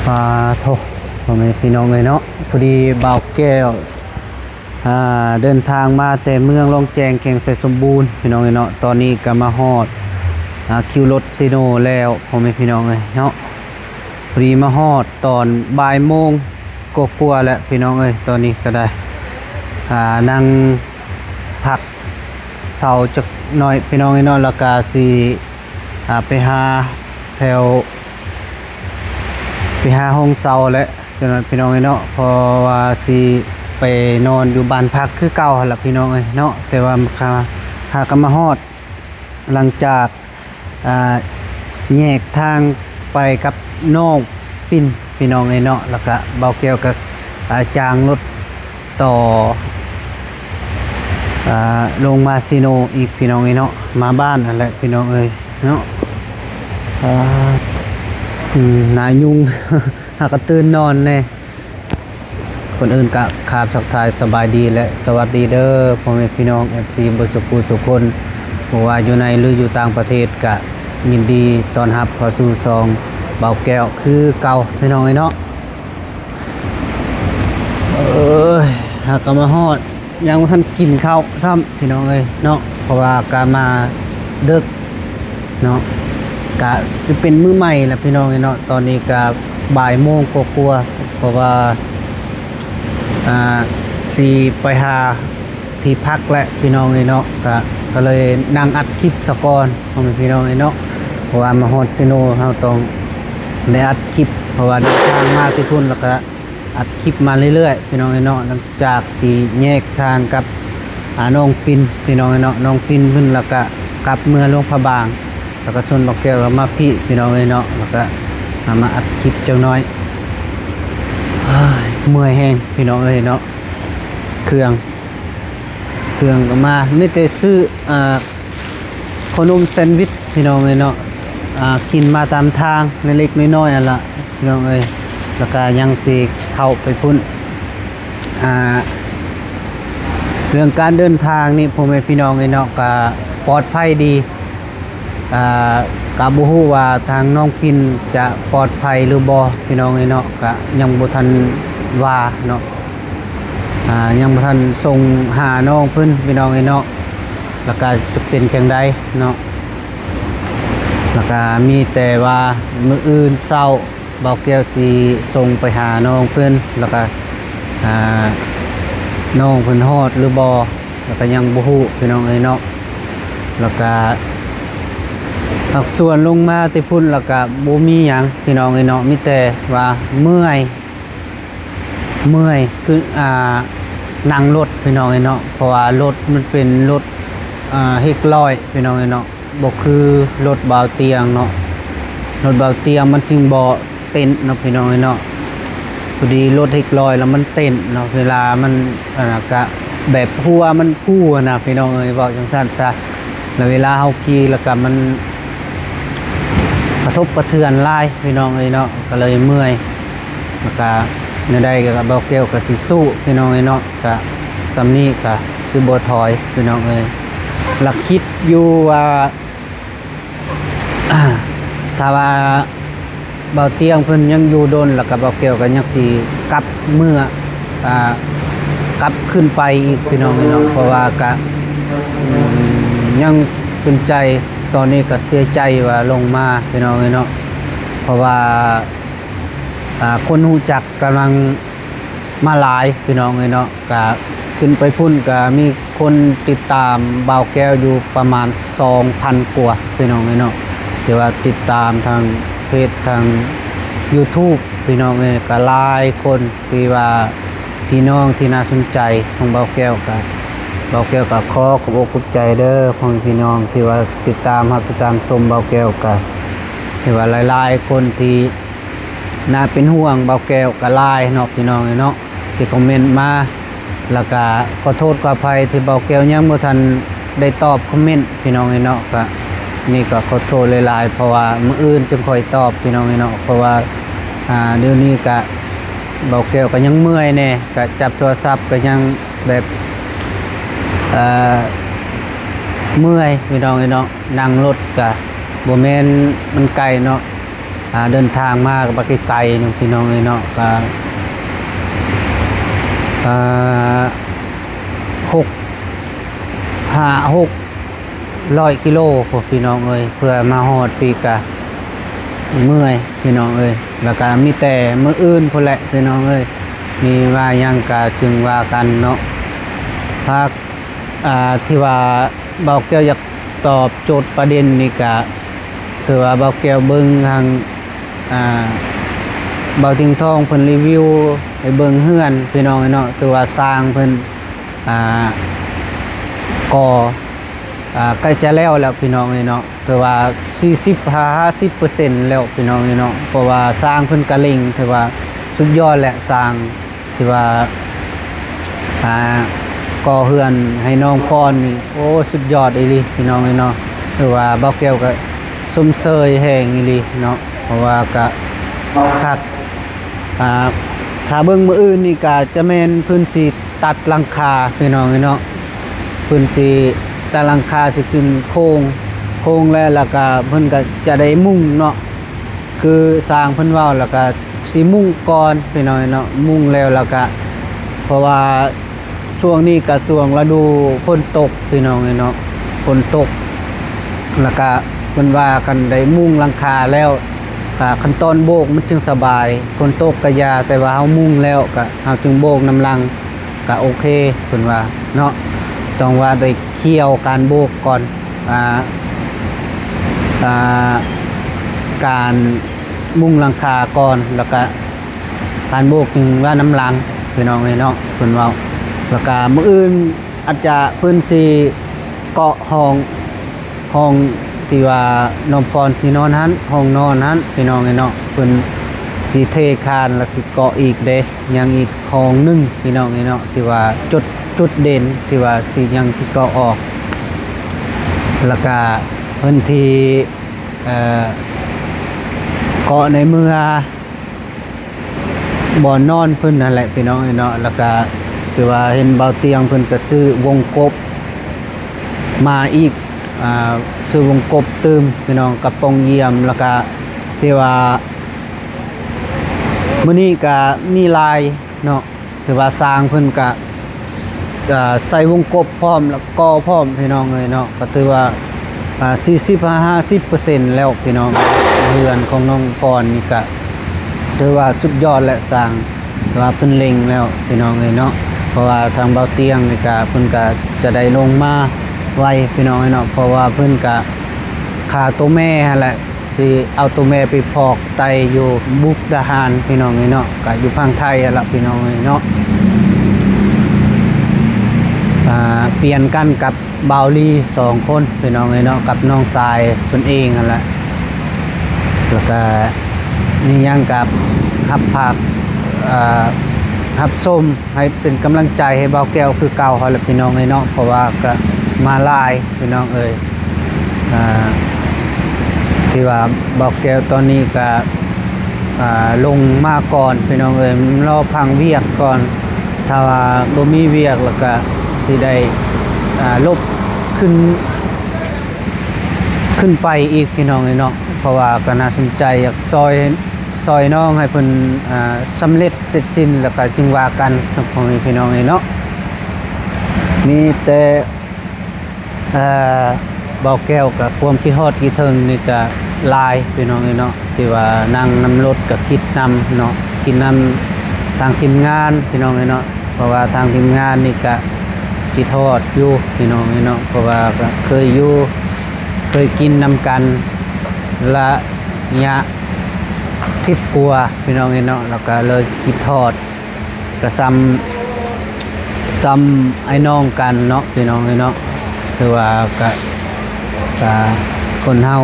ປາໂທ ພໍ່ແມ່ພີ່ນ້ອງເອີຍເນາະ, ພໍດີບ່າວແກ້ວ ອ່າ ເດີນທາງມາແຕ່ເມືອງລອງແຈງ ແຂວງໄຊສົມບູນ ພີ່ນ້ອງເອີຍເນາະ. ຕອນນີ້ກໍມາຮອດ ອ່າ ຄິວລົດເຊໂນແລ້ວ ພໍ່ແມ່ພີ່ນ້ອງເອີຍເນາະ. ພໍດີມາຮອດຕອນບ່າຍໂມງກວ່າໆແລ້ວ ພີ່ນ້ອງເອີຍ. ຕອນນີ້ກໍໄດ້ ອ່າ ນັ່ງພັກເຊົາຈັກໜ້ອຍ ພີ່ນ້ອງເອີຍເນາະ, ແລ້ວກໍຊິ ອ່າ ໄປຫາແຖວ ໄປຫາຫ້ອງເຊົ່າແຫຼະ ພີ່ນ້ອງເອີຍເນາະ, ເພາະວ່າຊິໄປນອນຢູ່ບ້ານພັກຄືເກົ່າຫັ້ນລະ ພີ່ນ້ອງເອີຍເນາະ. ແຕ່ວ່າຫາ ຫາກໍມາຮອດ ຫຼັງຈາກ ອ່າ ແຍກທາງໄປກັບນ້ອງປິນ ພີ່ນ້ອງເອີຍເນາະ, ແລ້ວກະບ່າວແກ້ວກໍ ອ່າ ຈ້າງລົດຕໍ່ ອ່າ ລົງມາເຊໂນອີກ ພີ່ນ້ອງເອີຍເນາະ, ມາບ້ານຫັ້ນແຫຼະ ພີ່ນ້ອງເອີຍເນາະ. ອ່າ ອືມ ໜ້າຍຸງ ຫາກະຕື່ນນອນແດ່. ກ່ອນອື່ນກະຂາບທັກທາຍສະບາຍດີ ແລະ ສະຫວັດດີເດີ ພໍ່ແມ່ພີ່ນ້ອງ ເອັຟຊີ ເບິດສູ່ຜູ້ສູ່ຄົນ, ບໍ່ວ່າຢູ່ໃນ ຫຼື ຢູ່ຕ່າງປະເທດ ກະຍິນດີຕ້ອນຮັບເຂົ້າສູ່ຊ່ອງບ່າວແກ້ວຄືເກົ່າ ພີ່ນ້ອງເອີຍເນາະ. ເອີຍ ຫາກະມາຮອດ ຍັງບໍ່ທັນກິນເຂົ້າຊ້ຳ ພີ່ນ້ອງເອີຍເນາະ, ເພາະວ່າກະມາເດິກເນາະ, ກະຈະເປັນມື້ໃໝ່ລະ ພີ່ນ້ອງເອີຍເນາະ. ຕອນນີ້ກະບ່າຍໂມງກວ່າໆ ເພາະວ່າ ອ່າ ຊິໄປຫາທີ່ພັກແຫຼະ ພີ່ນ້ອງເອີຍເນາະ, ກະ ກະເລີຍນັ່ງອັດຄລິບສະກ່ອນ ພໍ່ແມ່ພີ່ນ້ອງເອີຍເນາະ, ເພາະວ່າມາຮອດເຊໂນ ເຮົາຕ້ອງໄດ້ອັດຄລິບ ເພາະວ່າເດີນທາງມາແຕ່ພຸ້ນ ແລ້ວກະ ອັດຄລິບມາເລື້ອຍໆ ພີ່ນ້ອງເອີຍເນາະ. ຫຼັງຈາກທີ່ແຍກທາງກັບ ອ່າ ນ້ອງປິນ ພີ່ນ້ອງເອີຍເນາະ, ນ້ອງປິນເພິ່ນລະກະກັບເມືອຫຼວງພະບາງ ລະກະຊວນບ່າວແກ້ວມາພີ້ ພີ່ນ້ອງເອີຍເນາະ, ລະກະມາອັດຄລິບຈັກໜ້ອຍ. ເມື່ອຍແຮງ ພີ່ນ້ອງເອີຍເນາະ, ເຄື່ອງ ເຄື່ອງກໍມາ ມີແຕ່ຊື້ ອ່າ ເຂົ້າໜົມແຊນວິດ ພີ່ນ້ອງເອີຍເນາະ, ອ່າ ກິນມາຕາມທາງເລັກໆນ້ອຍໆຫັ້ນລະ ພີ່ນ້ອງເອີຍ, ແລ້ວກະຍັງຊິເຂົ້າໄປພຸ້ນ. ອ່າ ເລື່ອງການເດີນທາງນີ້ ພໍ່ແມ່ພີ່ນ້ອງເອີຍເນາະ ກະປອດໄພດີ, ອ່າ ກະບໍ່ຮູ້ວ່າທາງນ້ອງປິນຈະປອດໄພຫຼືບໍ່ ພີ່ນ້ອງເອີຍເນາະ, ກະຍັງບໍ່ທັນວ່າເນາະ. ອ່າ ຍັງບໍ່ທັນສົ່ງຫານ້ອງເພິ່ນ ພີ່ນ້ອງເອີຍເນາະ, ແລ້ວກະຈະເປັນຈັ່ງໃດເນາະ, ແລ້ວກະມີແຕ່ວ່າມື້ອື່ນເຊົ້າບ່າວແກ້ວຊິສົ່ງໄປຫານ້ອງເພິ່ນ, ແລ້ວກະ ອ່າ ນ້ອງເພິ່ນຮອດຫຼືບໍ່ ແລ້ວກະຍັງບໍ່ຮູ້ ພີ່ນ້ອງເອີຍເນາະ. ແລ້ວກະພາກສ່ວນລົງມາແຕ່ພຸ້ນ ແລ້ວກະບໍ່ມີຫຍັງ ພີ່ນ້ອງເອີຍເນາະ, ມີແຕ່ວ່າເມື່ອຍ ເມື່ອຍ ຄື ອ່າ ນັ່ງລົດ ພີ່ນ້ອງເອີຍເນາະ, ເພາະວ່າລົດມັນເປັນລົດ ອ່າ ເຮັກຮ້ອຍ ພີ່ນ້ອງເອີຍເນາະ, ບໍ່ຄືລົດບ່າວຕຽງເນາະ. ລົດບ່າວຕຽງມັນຈຶ່ງບໍ່ເຕັ້ນເນາະ ພີ່ນ້ອງເອີຍເນາະ, ພໍດີລົດເຮັກຮ້ອຍແລ້ວມັນເຕັ້ນເນາະ, ເວລາມັນ ອັນນັ້ນກະແບບຫົວມັນຟູ້ຫັ້ນນະ ພີ່ນ້ອງເອີຍ, ເວົ້າຈັ່ງຊັ້ນຊະ. ແລ້ວເວລາເຮົາຂີ່ແລ້ວກະມັນກະທົບກະເທືອນຫຼາຍ ພີ່ນ້ອງເອີຍເນາະ, ກະເລີຍເມື່ອຍ. ແລ້ວກະແນວໃດກະບ່າວແກ້ວກະຊິສູ້ ພີ່ນ້ອງເອີຍເນາະ, ກະສ່ຳນີ້ກະຄືບໍ່ຖອຍ ພີ່ນ້ອງເອີຍ. ລະຄິດຢູ່ວ່າ ຖ້າວ່າບ່າວຕຽງເພິ່ນຍັງຢູ່ດົນ ແລ້ວກະບ່າວແກ້ວກະຍັງຊິກັບເມືອ ອ່າ ກັບຂຶ້ນໄປອີກ ພີ່ນ້ອງເອີຍເນາະ, ເພາະວ່າກະ ອືມ ຍັງສົນໃຈ, ຕອນນີ້ກະເສຍໃຈວ່າລົງມາ ພີ່ນ້ອງເອີຍເນາະ, ເພາະວ່າ ອ່າ ຄົນຮູ້ຈັກກຳລັງມາຫຼາຍ ພີ່ນ້ອງເອີຍເນາະ. ກະຂຶ້ນໄປພຸ້ນກະມີຄົນຕິດຕາມບ່າວແກ້ວຢູ່ປະມານສອງພັນກວ່າ ພີ່ນ້ອງເອີຍເນາະ, ທີ່ວ່າຕິດຕາມທາງເຟສ ທາງຢູທູບ ພີ່ນ້ອງເອີຍ, ກະຫຼາຍຄົນທີ່ວ່າ ພີ່ນ້ອງທີ່ໜ້າສົນໃຈຂອງບ່າວແກ້ວ. ກະບ່າວແກ້ວກະຂໍຂອບອົກຂອບໃຈເດີ ພໍ່ແມ່ພີ່ນ້ອງທີ່ວ່າຕິດຕາມຮັບ ຕິດຕາມຊົມບ່າວແກ້ວ, ກະຖືວ່າຫຼາຍໆຄົນທີ່ ໜ້າເປັນຫ່ວງບ່າວແກ້ວກະຫຼາຍເນາະ ພີ່ນ້ອງເອີຍເນາະ, ທີ່ຄອມເມັນມາ. ແລ້ວກະຂໍໂທດຂໍອະໄພທີ່ບ່າວແກ້ວຍັງບໍ່ທັນໄດ້ຕອບຄອມເມັນ ພີ່ນ້ອງເອີຍເນາະ, ກະນີ້ກະຂໍໂທດຫຼາຍໆ ເພາະວ່າມື້ອື່ນຈຶ່ງຄ່ອຍຕອບ ພີ່ນ້ອງເອີຍເນາະ, ເພາະວ່າ ອ່າ ດຽວນີ້ກະບ່າວແກ້ວກະຍັງເມື່ອຍແດ່, ກະຈັບໂທລະສັບກະຍັງແບບ ເອີ ເມື່ອຍ ພີ່ນ້ອງເອີຍເນາະ. ນັ່ງລົດກະບໍ່ແມ່ນມັນໄກເນາະ, ອ່າ ເດີນທາງມາກໍບໍ່ໄກໆເນາະ ພີ່ນ້ອງເອີຍເນາະ ກໍ ອ່າ ຫົກ ຫ້າ ຫົກຮ້ອຍກິໂລພຸ້ນ ພີ່ນ້ອງເອີຍ ເພື່ອມາຮອດພີ້ກະເມື່ອຍ ພີ່ນ້ອງເອີຍ ແລ້ວກະມີແຕ່ມື້ອື່ນພຸ້ນແຫຼະ ພີ່ນ້ອງເອີຍ ມີວ່າຫຍັງກະຈຶ່ງວ່າກັນເນາະ ພາກ ອ່າ ທີ່ວ່າບ່າວແກ້ວຢາກຕອບໂຈດປະເດັນນີ້ກະ ຄືວ່າບ່າວແກ້ວເບິ່ງທາງ ອ່າ ບ່າວຕຽງທອງເພິ່ນຣີວິວໃຫ້ເບິ່ງເຮືອນ ພີ່ນ້ອງເອີຍເນາະ ຄືວ່າຊ່າງເພິ່ນ ອ່າ ກໍ່ ອ່າ ໃກ້ຈະແລ້ວແລ້ວ ພີ່ນ້ອງເອີຍເນາະ ຄືວ່າສີ່ສິບຫາຫ້າສິບເປີເຊັນແລ້ວ ພີ່ນ້ອງເອີຍເນາະ ເພາະວ່າຊ່າງເພິ່ນກະເລັ່ງ ຖືວ່າສຸດຍອດແຫຼະ ຊ່າງ ທີ່ວ່າ ອ່າ ກໍ່ເຮືອນໃຫ້ນ້ອງພອນນີ້ ໂອ້ ສຸດຍອດອີ່ຫຼີ ພີ່ນ້ອງເອີຍເນາະ ຖືວ່າບ່າວແກ້ວກໍຊົມເຊີຍແຮງອີ່ຫຼີເນາະ ເພາະວ່າກໍຄັກ ອ່າ ຖ້າເບິ່ງມື້ອື່ນນີ້ກໍຈະແມ່ນເພິ່ນຊິຕັດຫຼັງຄາ ພີ່ນ້ອງເອີຍເນາະ ເພິ່ນຊິຕັດຫຼັງຄາ ຊິຂຶ້ນໂຄງ ໂຄງແລ້ວ ແລ້ວກໍເພິ່ນກໍຈະໄດ້ມຸງເນາະ ຄືຊ່າງເພິ່ນເວົ້າ ແລ້ວກະຊິມຸງກ່ອນ ພີ່ນ້ອງເນາະ ມຸງແລ້ວ ແລ້ວກະ ເພາະວ່າຊ່ວງນີ້ກະຊ່ວງລະດູຝົນຕົກ ພີ່ນ້ອງເນາະ ຝົນຕົກ ແລ້ວກະເພິ່ນວ່າຄັນໄດ້ມຸງຫຼັງຄາແລ້ວ ກະຂັ້ນຕອນໂບກມັນຈຶ່ງສະບາຍ ຝົນຕົກກະຢ່າ ແຕ່ວ່າເຮົາມຸງແລ້ວ ກະເຮົາຈຶ່ງໂບກນຳຫຼັງ ກະໂອເຄ ເພິ່ນວ່າເນາະ ຕ້ອງວ່າໄດ້ ກ່ຽວການໂບກກ່ອນ ອ່າ ອ່າ ການມຸງຫຼັງຄາກ່ອນ ແລ້ວກະການໂບກຈຶ່ງວ່ານຳຫຼັງ ພີ່ນ້ອງເອີຍເນາະ ເພິ່ນເວົ້າ ແລ້ວກະມື້ອື່ນອາດຈະເພິ່ນຊິເກາະຫ້ອງ ຫ້ອງທີ່ວ່ານ້ອງພອນຊິນອນຫັ້ນ ຫ້ອງນອນຫັ້ນ ພີ່ນ້ອງເອີຍເນາະ ເພິ່ນຊິເທຄານ ແລ້ວຊິເກາະອີກເດ້ ຍັງອີກຫ້ອງໜຶ່ງ ພີ່ນ້ອງເອີຍເນາະ ທີ່ວ່າຈຸດ ຈຸດເດັ່ນທີ່ວ່າຊິຍັງຊິເກາະອອກ ແລ້ວກະເພິ່ນທີ່ ເອີ ເກາະໃນເມືອ ບ່ອນນອນເພິ່ນຫັ້ນແຫຼະ ພີ່ນ້ອງເອີຍເນາະ ແລ້ວກະຖືວ່າເຫັນບ່າວຕຽງເພິ່ນກະຊື້ວົງກົບມາອີກ ອ່າ ຊື້ວົງກົບຕື່ມ ພີ່ນ້ອງ ກະປ່ອງຢ້ຽມ ແລ້ວກະທີ່ວ່າ ມື້ນີ້ກະມີຫຼາຍເນາະ ຖືວ່າຊ່າງເພິ່ນກະ ເອີ ໃສ່ວົງກົບພ້ອມ ແລ້ວກໍພ້ອມ ພີ່ນ້ອງເອີຍເນາະ ກໍຖືວ່າ ອ່າ ສີ່ສິບຫາຫ້າສິບເປີເຊັນແລ້ວ ພີ່ນ້ອງ ເຮືອນຂອງນ້ອງພອນນີ້ກະຖືວ່າສຸດຍອດແຫຼະ ຊ່າງ ຖືວ່າເພິ່ນເລັ່ງແລ້ວ ພີ່ນ້ອງເອີຍເນາະ ເພາະວ່າທາງບ່າວຕຽງນີ້ກະ ເພິ່ນກະຈະໄດ້ລົງມາໄວ ພີ່ນ້ອງເອີຍເນາະ ເພາະວ່າເພິ່ນກະຄາໂຕແມ່ຫັ້ນແຫຼະ ຊິເອົາໂຕແມ່ໄປຟອກໄຕຢູ່ມຸກດາຫານ ພີ່ນ້ອງເອີຍເນາະ ກະຢູ່ຝັ່ງໄທຫັ້ນລະ ພີ່ນ້ອງເອີຍເນາະ ອ່າ ປ່ຽນກັນກັບບ່າວລີສອງຄົນ ພີ່ນ້ອງເອີຍເນາະ ກັບນ້ອງຊາຍເພິ່ນເອງຫັ້ນລະ ແລ້ວກະມີຫຍັງກະຮັບຝາກ ເອີ ຮັບຊົມ ໃຫ້ເປັນກຳລັງໃຈໃຫ້ບ່າວແກ້ວຄືເກົ່າຫັ້ນແຫຼະ ພີ່ນ້ອງເອີຍເນາະ ເພາະວ່າກະມາຫຼາຍ ພີ່ນ້ອງເອີຍ ອ່າ ທີ່ວ່າບ່າວແກ້ວຕອນນີ້ກະ ອ່າ ລົງມາກ່ອນ ພີ່ນ້ອງເອີຍ ລໍພັກວຽກກ່ອນ ຖ້າວ່າບໍ່ມີວຽກແລ້ວກະຊິໄດ້ ອ່າ ລົບຂຶ້ນ ຂຶ້ນໄປອີກ ພີ່ນ້ອງເອີຍເນາະ ເພາະວ່າກະໜ້າສົນໃຈ ຢາກຊ່ອຍ ຊ່ອຍນ້ອງໃຫ້ເພິ່ນ ອ່າ ສຳເລັດ ເສັດສິ້ນ ແລ້ວກະຈຶ່ງວ່າກັນ ພໍ່ແມ່ພີ່ນ້ອງເອີຍເນາະ ມີແຕ່ ເອີ ບ່າວແກ້ວກະຄວາມຄິດຮອດຄິດເຖິງນີ້ກະຫຼາຍ ພີ່ນ້ອງເອີຍເນາະ ທີ່ວ່ານັ່ງນຳລົດກະຄິດນຳເນາະ ຄິດນຳທາງທີມງານ ພີ່ນ້ອງເອີຍເນາະ ເພາະວ່າທາງທີມງານນີ້ກະຄິດຮອດຢູ່ ພີ່ນ້ອງເອີຍເນາະ ເພາະວ່າກະເຄີຍຢູ່ ເຄີຍກິນນຳກັນລະຍະ ສິບກວ່າ ພີ່ນ້ອງເອີຍເນາະ ແລ້ວກະເລີຍຄິດຮອດ ກະຊ່ຳ ຊ່ຳອ້າຍນ້ອງກັນເນາະ ພີ່ນ້ອງເອີຍເນາະ ຖືວ່າກະ ກະຄົນເຮົາ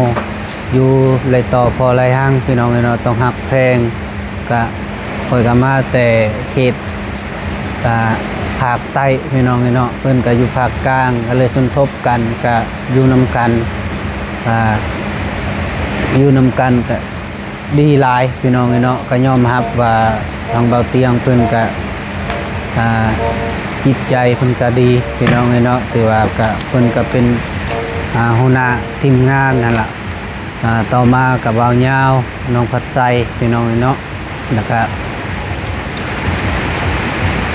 ຢູ່ໄລ່ຕໍ່ພໍໄລ່ຮັ່ງ ພີ່ນ້ອງເອີຍເນາະ ຕ້ອງຮັກແພງ ກະຂ້ອຍກະມາແຕ່ເຂດ ກະພາກໃຕ້ ພີ່ນ້ອງເອີຍເນາະ ເພິ່ນກະຢູ່ພາກກາງ ກະເລີຍສົມທົບກັນ ກະຢູ່ນຳກັນ ອ່າ ຢູ່ນຳກັນກະ ດີຫຼາຍ ພີ່ນ້ອງເອີຍເນາະ ກໍຍອມຮັບວ່າທາງເບົາຕຽງເພິ່ນກະ ອ່າ ຈິດໃຈເພິ່ນກະດີ ພີ່ນ້ອງເອີຍເນາະ ຖືວ່າກະ ເພິ່ນກະເປັນ ອ່າ ຫົວໜ້າທີມງານຫັ້ນລະ ອ່າ ຕໍ່ມາກະບ່າວຍາວ ນ້ອງພັດໄຊ ພີ່ນ້ອງເອີຍເນາະ ແລ້ວກະ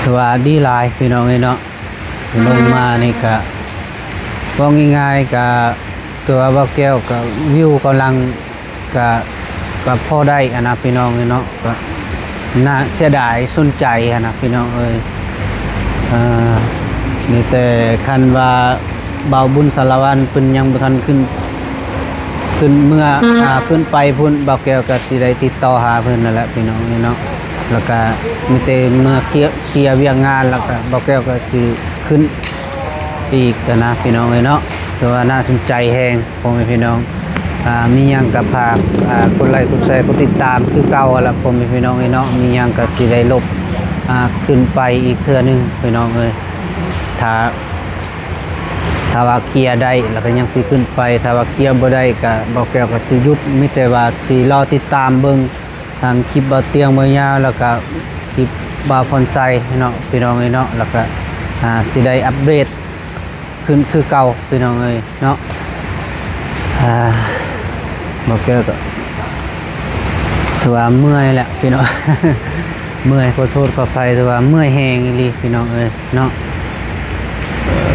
ຖືວ່າດີຫຼາຍ ພີ່ນ້ອງເອີຍເນາະ. ລົງມານີ້ກະ ເວົ້າງ່າຍໆ ກະ ຄືວ່າບ່າວແກ້ວກະ ວິວກຳລັງກະ ກະພໍໄດ້ຫັ້ນນະ ພີ່ນ້ອງເອີຍເນາະ ກະໜ້າເສຍດາຍສົນໃຈຫັ້ນນະ ພີ່ນ້ອງເອີຍ. ເອີ ມີແຕ່ຄັນວ່າບ່າວບຸນສາລະວັນເພິ່ນຍັງບໍ່ທັນຂຶ້ນ ຂຶ້ນເມືອ ອ່າ ຂຶ້ນໄປພຸ້ນ ບ່າວແກ້ວກະຊິໄດ້ຕິດຕໍ່ຫາເພິ່ນນັ້ນແຫຼະ ພີ່ນ້ອງເອີຍເນາະ. ແລ້ວກະມີແຕ່ເມືອເຄຍ ເຄຍວຽກງານ ແລ້ວກະບ່າວແກ້ວກະຊິຂຶ້ນອີກຫັ້ນນະ ພີ່ນ້ອງເອີຍເນາະ. ຖືວ່າໜ້າສົນໃຈແຮງ ພໍ່ແມ່ພີ່ນ້ອງ ອ່າ ມີຫຍັງກະຝາກ ອ່າ ກົດໄລ ກົດແຊ ກົດຕິດຕາມຄືເກົ່າຫັ້ນລະ ພໍ່ແມ່ພີ່ນ້ອງເອີຍເນາະ. ມີຫຍັງກະຊິໄດ້ລົບ ອ່າ ຂຶ້ນໄປອີກເທື່ອໜຶ່ງ ພີ່ນ້ອງເອີຍ. ຖ້າ ຖ້າວ່າເຄຍໄດ້ ແລ້ວກະຍັງຊິຂຶ້ນໄປ ຖ້າວ່າເຄຍບໍ່ໄດ້ກະ ບ່າວແກ້ວກະຊິຢຸດ ມີແຕ່ວ່າຊິລໍຕິດຕາມເບິ່ງ ທາງຄລິບບ່າວຕຽງ ບ່າວຍາວ ແລ້ວກະຄລິບບ່າວພອນໄຊເນາະ ພີ່ນ້ອງເອີຍເນາະ. ແລ້ວກະ ອ່າ ຊິໄດ້ອັບເດດຂຶ້ນຄືເກົ່າ ພີ່ນ້ອງເອີຍເນາະ. ອ່າ ບ່າວແກ້ວກະຖືວ່າເມື່ອຍແຫຼະ ພີ່ນ້ອງ ເມື່ອຍ ຂໍໂທດຂໍອະໄພ ຖືວ່າເມື່ອຍແຮງອີ່ຫຼີ ພີ່ນ້ອງເອີຍເນາະ.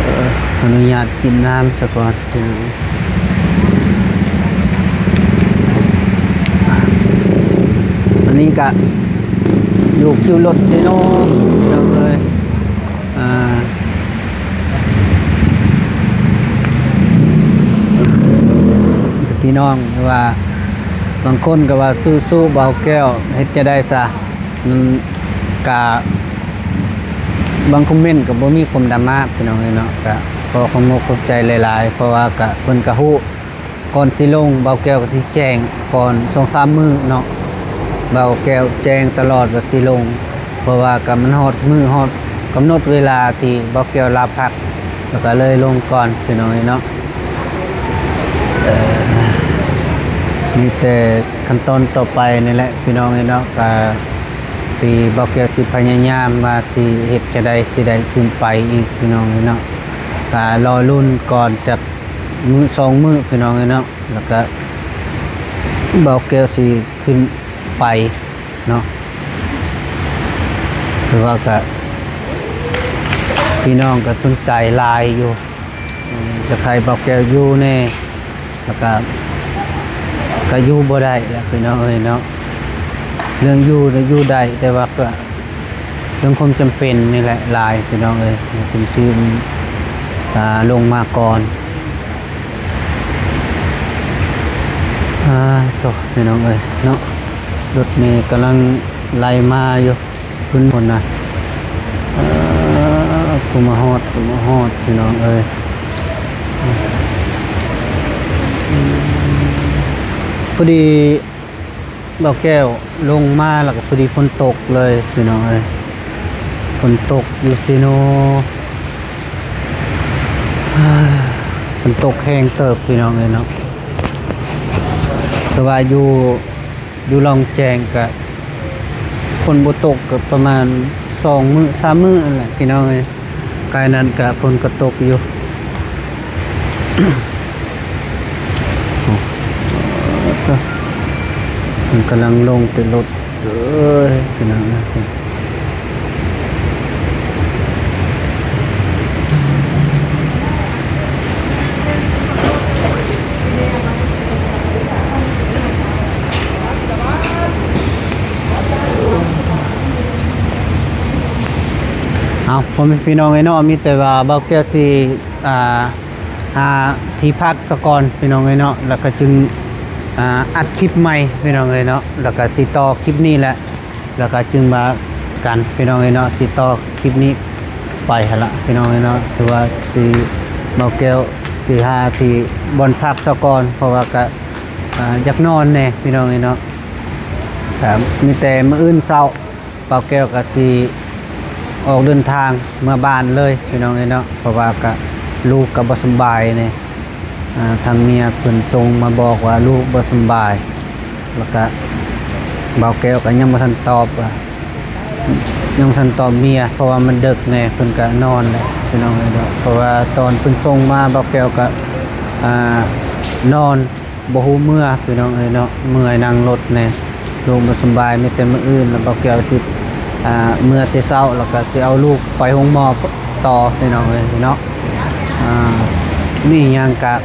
ເອີ ຂໍອະນຸຍາດກິນນ້ຳສາກ່ອນ ພີ່ນ້ອງ. ອັນນີ້ກະຢູ່ຄິວລົດເຊໂນ ພີ່ນ້ອງເອີຍ. ອ່າ ພີ່ນ້ອງ ຫຼືວ່າບາງຄົນກໍວ່າ ສູ້ໆ ບ່າວແກ້ວ ເຮັດຈັ່ງໃດຊະ ມັນກະ ບາງຄອມເມັນກໍບໍ່ມີຄວາມດຣາມາ ພີ່ນ້ອງເອີຍເນາະ. ກະຂໍຂອບອົກຂອບໃຈຫຼາຍໆ ເພາະວ່າກະ ເພິ່ນກະຮູ້ ກ່ອນຊິລົງ ບ່າວແກ້ວກໍຊິແຈ້ງກ່ອນສອງສາມມື້ເນາະ. ບ່າວແກ້ວແຈ້ງຕະຫຼອດວ່າຊິລົງ ເພາະວ່າກໍມັນຮອດມື້ ຮອດກຳນົດເວລາທີ່ບ່າວແກ້ວລາພັກ ແລ້ວກໍເລີຍລົງກ່ອນ ພີ່ນ້ອງເອີຍເນາະ. ເອີ ມີແຕ່ຂັ້ນຕອນຕໍ່ໄປນີ້ແຫຼະ ພີ່ນ້ອງເອີຍເນາະ. ກໍທີ່ບ່າວແກ້ວຊິພະຍາຍາມວ່າຊິເຮັດຈັ່ງໃດຊິໄດ້ຂຶ້ນໄປອີກ ພີ່ນ້ອງເອີຍເນາະ. ກໍລໍລຸ້ນກ່ອນຈັກ ມື້ສອງມື້ ພີ່ນ້ອງເອີຍເນາະ. ແລ້ວກະບ່າວແກ້ວຊິຂຶ້ນໄປເນາະ ຄືວ່າກະ ພີ່ນ້ອງກະສົນໃຈຫຼາຍຢູ່ ຢາກໃຫ້ບ່າວແກ້ວຢູ່ແດ່ ແລ້ວກະ ກະຢູ່ບໍ່ໄດ້ແຫຼະ ພີ່ນ້ອງເອີຍເນາະ. ເລື່ອງຢູ່ນະຢູ່ໄດ້ ແຕ່ວ່າກະ ເລື່ອງຄວາມຈຳເປັນນີ້ແຫຼະຫຼາຍ ພີ່ນ້ອງເອີຍ ເປັນຊື່ ອ່າ ລົງມາກ່ອນ. ອ່າ ໂທ້ ພີ່ນ້ອງເອີຍເນາະ ລົດເມກຳລັງໄລ່ມາຢູ່ພຸ້ນພຸ້ນນະ. ເອີ ຜູ້ມາຮອດ ຜູ້ມາຮອດ ພີ່ນ້ອງເອີຍ. ພໍດີ ບ່າວແກ້ວລົງມາແລ້ວກໍພໍດີຝົນຕົກເລີຍ ພີ່ນ້ອງເອີຍ. ຝົນຕົກຢູ່ເຊໂນ ຝົນຕົກແຮງເຕີບ ພີ່ນ້ອງເອີຍເນາະ. ແຕ່ວ່າຢູ່ ຢູ່ລ່ອງແຈ້ງກະຝົນບໍ່ຕົກ ກໍປະມານສອງມື້ສາມມື້ຫັ້ນແຫຼະ ພີ່ນ້ອງເອີຍ. ກາຍນັ້ນກະຝົນກໍຕົກຢູ່. ໂອ້ ມັນກຳລັງລົງແຕ່ລົດເອີຍ ພີ່ນ້ອງເອີຍ. ເອົາ ພໍ່ແມ່ພີ່ນ້ອງເອີຍເນາະ ມີແຕ່ວ່າບ່າວແກ້ວຊິ ອ່າ ຫາທີ່ພັກສາກ່ອນ ພີ່ນ້ອງເອີຍເນາະ ແລ້ວກໍຈຶ່ງ ອ່າ ອັດຄລິບໃໝ່ ພີ່ນ້ອງເອີຍເນາະ ແລ້ວກໍຊິຕໍ່ຄລິບນີ້ແຫຼະ ແລ້ວກໍຈຶ່ງວ່າກັນ ພີ່ນ້ອງເອີຍເນາະ. ຊິຕໍ່ຄລິບນີ້ໄປຫັ້ນລະ ພີ່ນ້ອງເອີຍເນາະ ຖືວ່າຊິ ບ່າວແກ້ວຊິຫາທີ່ບ່ອນພັກສາກ່ອນ ເພາະວ່າກໍ ອ່າ ຢາກນອນແດ່ ພີ່ນ້ອງເອີຍເນາະ. ກໍມີແຕ່ມື້ອື່ນເຊົ້າ ບ່າວແກ້ວກໍຊິອອກເດີນທາງເມືອບ້ານເລີຍ ພີ່ນ້ອງເອີຍເນາະ ເພາະວ່າກໍລູກກໍບໍ່ສຳບາຍແດ່ ອ່າ ທາງເມຍເພິ່ນສົ່ງມາບອກວ່າລູກບໍ່ສຳບາຍ ແລ້ວກະບ່າວແກ້ວກໍຍັງບໍ່ທັນຕອບວ່າ ຍັງບໍ່ທັນຕອບເມຍ ເພາະວ່າມັນເດິກແດ່ ເພິ່ນກໍນອນແຫຼະ ພີ່ນ້ອງເອີຍເນາະ. ເພາະວ່າຕອນເພິ່ນສົ່ງມາ ບ່າວແກ້ວກໍ ອ່າ ນອນ ບໍ່ຮູ້ເມືອພີ່ນ້ອງເອີຍເນາະ, ເມື່ອຍນັ່ງລົດແດ່, ລູກບໍ່ສຳບາຍ, ມີແຕ່ມື້ອື່ນລະ ບ່າວແກ້ວຊິ ອ່າ ເມືອແຕ່ເຊົ້າ ລະກະຊິເອົາລູກໄປໂຮງໝໍຕໍ່ພີ່ນ້ອງເອີຍເນາະ. ອ່າ ມີຫຍັງກະ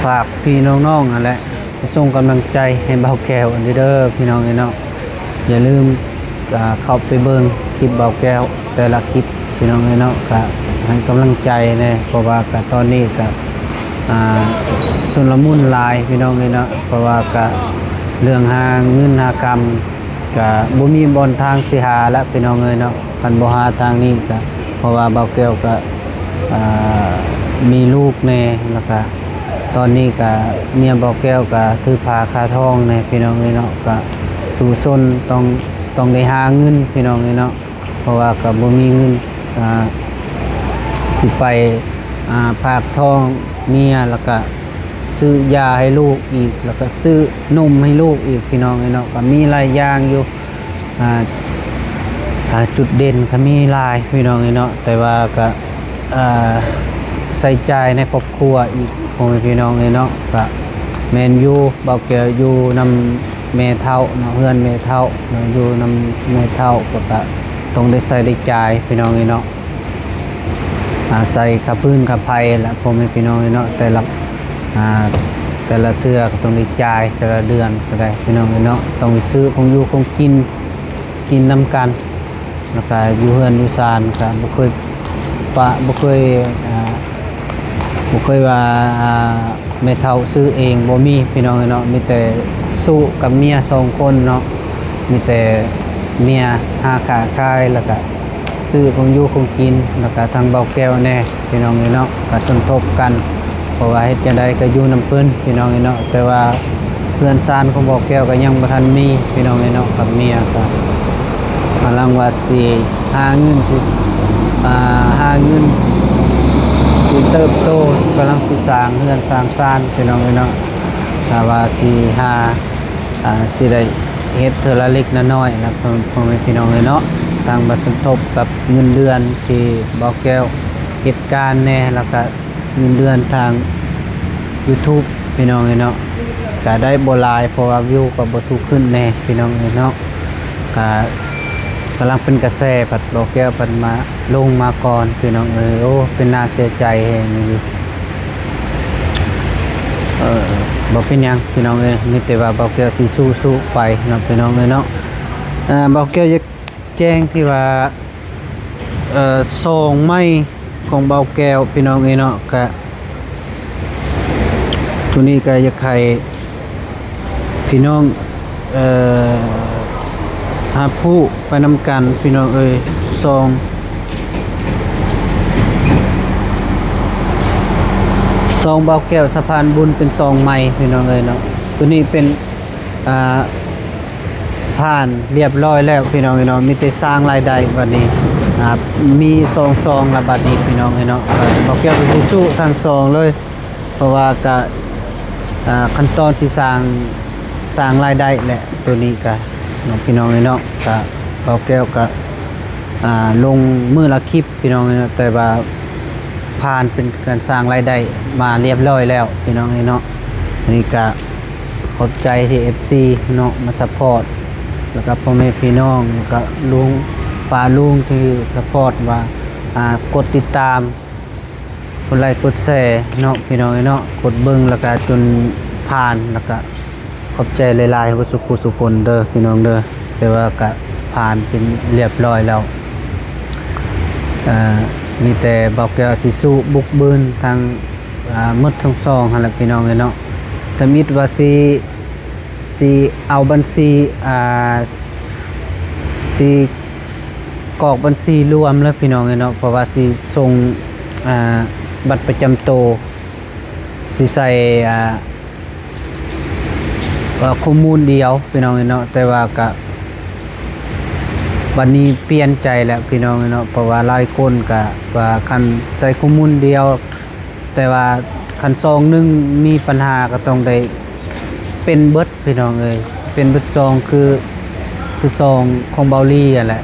ຝາກພີ່ນ້ອງໆຫັ້ນແຫຼະ ໃຫ້ສົ່ງກຳລັງໃຈໃຫ້ບ່າວແກ້ວເດີພີ່ນ້ອງເອີຍເນາະ. ຢ່າລືມ ກະເຂົ້າໄປເບິ່ງຄລິບບ່າວແກ້ວແຕ່ລະຄລິບພີ່ນ້ອງເອີຍເນາະ, ກະໃຫ້ກຳລັງໃຈແດ່ ເພາະວ່າກະຕອນນີ້ກະ ອ່າ ຊຸນລະມຸນຫຼາຍພີ່ນ້ອງເອີຍເນາະ, ເພາະວ່າກະເລື່ອງຫາເງິນຫາຄຳ ກະບໍ່ມີບ່ອນທາງຊິຫາລະພີ່ນ້ອງເອີຍເນາະ. ຄັນບໍ່ຫາທາງນີ້ກະ ເພາະວ່າບ່າວແກ້ວກະ ອ່າ ມີລູກແດ່ ລະກະຕອນນີ້ກະເມຍບ່າວແກ້ວກະຖືພາຄາທ້ອງແດ່ພີ່ນ້ອງເອີຍເນາະ, ກະສູ້ຊົນ ຕ້ອງ ຕ້ອງໄດ້ຫາເງິນພີ່ນ້ອງເອີຍເນາະ, ເພາະວ່າກະບໍ່ມີເງິນ ອ່າ ຊິໄປ ອ່າ ພາກທ້ອງເມຍ ລະກະຊື້ຢາໃຫ້ລູກອີກ ລະກະຊື້ນົມໃຫ້ລູກອີກພີ່ນ້ອງເອີຍເນາະ. ກະມີຫຼາຍຢ່າງຢູ່ ອ່າ ອ່າ ຈຸດເດັ່ນກະມີຫຼາຍພີ່ນ້ອງເອີຍເນາະ, ແຕ່ວ່າກະ ອ່າ ໃຊ້ຈ່າຍໃນຄອບຄົວອີກ ພໍ່ແມ່ພີ່ນ້ອງເອີຍເນາະ. ກະແມ່ນຢູ່ ບ່າວແກ້ວຢູ່ນຳແມ່ເຖົ້າເນາະ, ເຮືອນແມ່ເຖົ້າເນາະ, ຢູ່ນຳແມ່ເຖົ້າ ກະຕ້ອງໄດ້ໃຊ້ໄດ້ຈ່າຍພີ່ນ້ອງເອີຍເນາະ. ອາໄສຄ່າຟືນຄ່າໄຟລະ ພໍ່ແມ່ພີ່ນ້ອງເອີຍເນາະ, ແຕ່ລະ ອ່າ ແຕ່ລະເທື່ອກະຕ້ອງໄດ້ຈ່າຍ ແຕ່ລະເດືອນກະໄດ້ພີ່ນ້ອງເອີຍເນາະ, ຕ້ອງໄດ້ຊື້ຂອງຢູ່ຂອງກິນ ກິນນຳກັນ ລະກະຢູ່ເຮືອນຢູ່ຊານກະບໍ່ເຄີຍປະ ບໍ່ເຄີຍ ອ່າ ບໍ່ເຄີຍວ່າ ອ່າ ແມ່ເຖົ້າຊື້ເອງ ບໍ່ມີພີ່ນ້ອງເອີຍເນາະ, ມີແຕ່ສູ້ກັບເມຍສອງຄົນເນາະ, ມີແຕ່ເມຍຫາຄ້າຂາຍ ລະກະ ຊື້ຂອງຢູ່ຂອງກິນ ລະກະທາງບ່າວແກ້ວແດ່ພີ່ນ້ອງເອີຍເນາະ, ກະສົມທົບກັນ ເພາະວ່າເຮັດຈັ່ງໃດກະຢູ່ນຳເພິ່ນພີ່ນ້ອງເອີຍເນາະ. ແຕ່ວ່າເຮືອນຊານຂອງບ່າວແກ້ວກະຍັງບໍ່ທັນມີພີ່ນ້ອງເອີຍເນາະ, ກັບເມຍກະກຳລັງວ່າຊິຫາເງິນ ຊິ ອ່າ ຫາເງິນຊິເຕີບໂຕ ກຳລັງຊິສ້າງເຮືອນສ້າງຊານພີ່ນ້ອງເອີຍເນາະ, ຖ້າວ່າຊິຫາ ອ່າ ຊິໄດ້ເຮັດເທື່ອລະເລັກລະນ້ອຍນະ ພໍ່ ພໍ່ແມ່ພີ່ນ້ອງເອີຍເນາະ, ທັງວ່າສົມທົບກັບເງິນເດືອນທີ່ບ່າວແກ້ວເຮັດການແດ່ ລະກະເງິນເດືອນທາງຢູທູບພີ່ນ້ອງເອີຍເນາະ, ກະໄດ້ບໍ່ຫຼາຍ ເພາະວ່າວິວກະບໍ່ສູງຂຶ້ນແດ່ພີ່ນ້ອງເອີຍເນາະ. ກະກຳລັງເປັນກະແສ ພັດບ່າວແກ້ວພັດມາ ລົງມາກ່ອນພີ່ນ້ອງເອີຍ, ໂອ້ ເປັນໜ້າເສຍໃຈແຮງຢູ່. ເອີ ບໍ່ເປັນຫຍັງພີ່ນ້ອງເອີຍ, ມີແຕ່ວ່າບ່າວແກ້ວຊິສູ້ໆໄປເນາະພີ່ນ້ອງເອີຍເນາະ. ເອີ ບ່າວແກ້ວຢາກແຈ້ງທີ່ວ່າ ເອີ ຊ່ອງໃໝ່ຂອງບ່າວແກ້ວພີ່ນ້ອງເອີຍເນາະ, ກະ ໂຕນີ້ກະຢາກໃຫ້ພີ່ນ້ອງ ເອີ ຮັບຮູ້ໄປນຳກັນພີ່ນ້ອງເອີຍ. ຊ່ອງ ຊ່ອງບ່າວແກ້ວສະພານບຸນເປັນຊ່ອງໃໝ່ພີ່ນ້ອງເອີຍເນາະ, ໂຕນີ້ເປັນ ອ່າ ຜ່ານລຽບຮ້ອຍແລ້ວພີ່ນ້ອງເອີຍເນາະ, ມີແຕ່ສ້າງລາຍໄດ້ບັດນີ້ ອ່າ ມີສອງຊ່ອງລະບັດນີ້ພີ່ນ້ອງເອີຍເນາະ. ບ່າວແກ້ວກະຊິສູ້ທັງຊ່ອງເລີຍ ເພາະວ່າກະ ອ່າ ຂັ້ນຕອນຊິສ້າງ ສ້າງລາຍໄດ້ແຫຼະ ໂຕນີ້ກະເນາະ ພີ່ນ້ອງເອີຍເນາະ. ກະບ່າວແກ້ວກະ ອ່າ ລົງມື້ລະຄລິບພີ່ນ້ອງເອີຍເນາະ, ແຕ່ວ່າຜ່ານເປັນການສ້າງລາຍໄດ້ມາລຽບຮ້ອຍແລ້ວພີ່ນ້ອງເອີຍເນາະ. ອັນນີ້ກະຂອບໃຈທີ່ເອັຟຊີເນາະ ມາຊັບພອດ ແລ້ວກະພໍ່ແມ່ພີ່ນ້ອງ ແລ້ວກະລຸງ ປ້າລຸງທີ່ຊັບພອດວ່າ ອ່າ ກົດຕິດຕາມ ກົດໄລກົດແຊເນາະ ພີ່ນ້ອງເອີຍເນາະ, ກົດເບິ່ງ ແລ້ວກະຈົນຜ່ານ ແລ້ວກະຂອບໃຈຫຼາຍໆ ເບິດສູ່ຜູ້ສູ່ຄົນເດີພີ່ນ້ອງເດີ. ແຕ່ວ່າກະຜ່ານເປັນລຽບຮ້ອຍແລ້ວ, ເອີ ມີແຕ່ບ່າວແກ້ວຊິສູ້ບຸກບືນທັງ ອ່າ ໝົດທັງຊ່ອງຫັ້ນແຫຼະ ພີ່ນ້ອງເອີຍເນາະ. ທຳອິດວ່າຊິ ຊິເອົາບັນຊີ ອ່າ ຊິກອກບັນຊີລວມເລີຍພີ່ນ້ອງເອີຍເນາະ, ເພາະວ່າຊິສົ່ງ ອ່າ ບັດປະຈຳໂຕ ຊິໃສ່ ອ່າ ຂໍ້ມູນດຽວພີ່ນ້ອງເອີຍເນາະ. ແຕ່ວ່າກະ ບັດນີ້ປ່ຽນໃຈແລ້ວພີ່ນ້ອງເອີຍເນາະ, ເພາະວ່າຫຼາຍຄົນກະວ່າຄັນໃສ່ຂໍ້ມູນດຽວ ແຕ່ວ່າຄັນຊ່ອງໜຶ່ງມີບັນຫາກະຕ້ອງໄດ້ເປັນເບິດພີ່ນ້ອງເອີຍ, ເປັນເບິດຊ່ອງ ຄື ຄືຊ່ອງຂອງເບົາລີຫັ້ນແຫຼະ.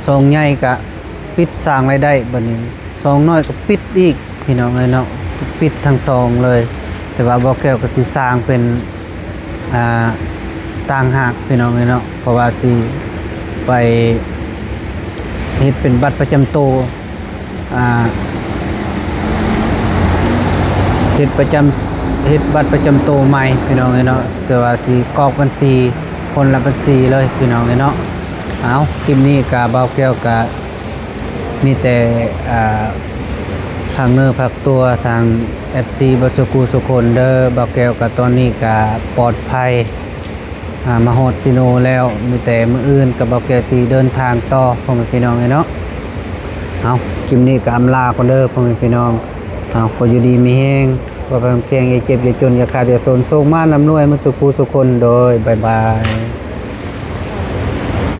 ຊ່ອງໃຫຍ່ກະປິດສ້າງລາຍໄດ້, ບັດນີ້ຊ່ອງນ້ອຍກະປິດອີກພີ່ນ້ອງເອີຍເນາະ, ປິດທັງຊ່ອງເລີຍ. ແ ແຕ່ວ່າບໍ່ແກ້ວກໍຊິສ້າງເປັນ ອ່າ ຕ່າງຫາກພີ່ນ້ອງເອີຍເນາະ ເພາະວ່າຊິໄປເຮັດເປັນບັດປະຈຳໂຕ ອ່າ ເຮັດປະຈຳ ເຮັດບັດປະຈຳໂຕໃໝ່ພີ່ນ້ອງເອີຍເນາະ ແຕ່ວ່າຊິກອກບັນຊີຄົນລະບັນຊີເລີຍພີ່ນ້ອງເອີຍເນາະ. ເອົາ ຄລິບນີ້ກະ ບ່າວແກ້ວກະມີແຕ່ ອ່າ ຝາກເນື້ອຝາກຕົວທາງ ເອັຟຊີ ເບິດສູ່ຜູ້ສູ່ຄົນເດີ. ບ່າວແກ້ວກະຕອນນີ້ກະປອດໄພ ອ່າ ມາຮອດຊີໂນແລ້ວ ມີແຕ່ມື້ອື່ນກັບບ່າວແກ້ວຊິເດີນທາງຕໍ່ ພໍ່ແມ່ພີ່ນ້ອງເອີຍເນາະ. ເອົາ ຄລິບນີ້ກໍອຳລາກ່ອນເດີ ພໍ່ແມ່ພີ່ນ້ອງ. ເອົາ ຂໍຢູ່ດີມີແຮງ ຄວາມແຂງ ຢ່າເຈັບ ຢ່າຈົນ ຢ່າຂາດ ຢ່າຈົນ ໂຊກໝານ ລ່ຳລວຍ ໝົດສູ່ຜູ້ສູ່ຄົນ ໂດຍ ບາຍບາຍ.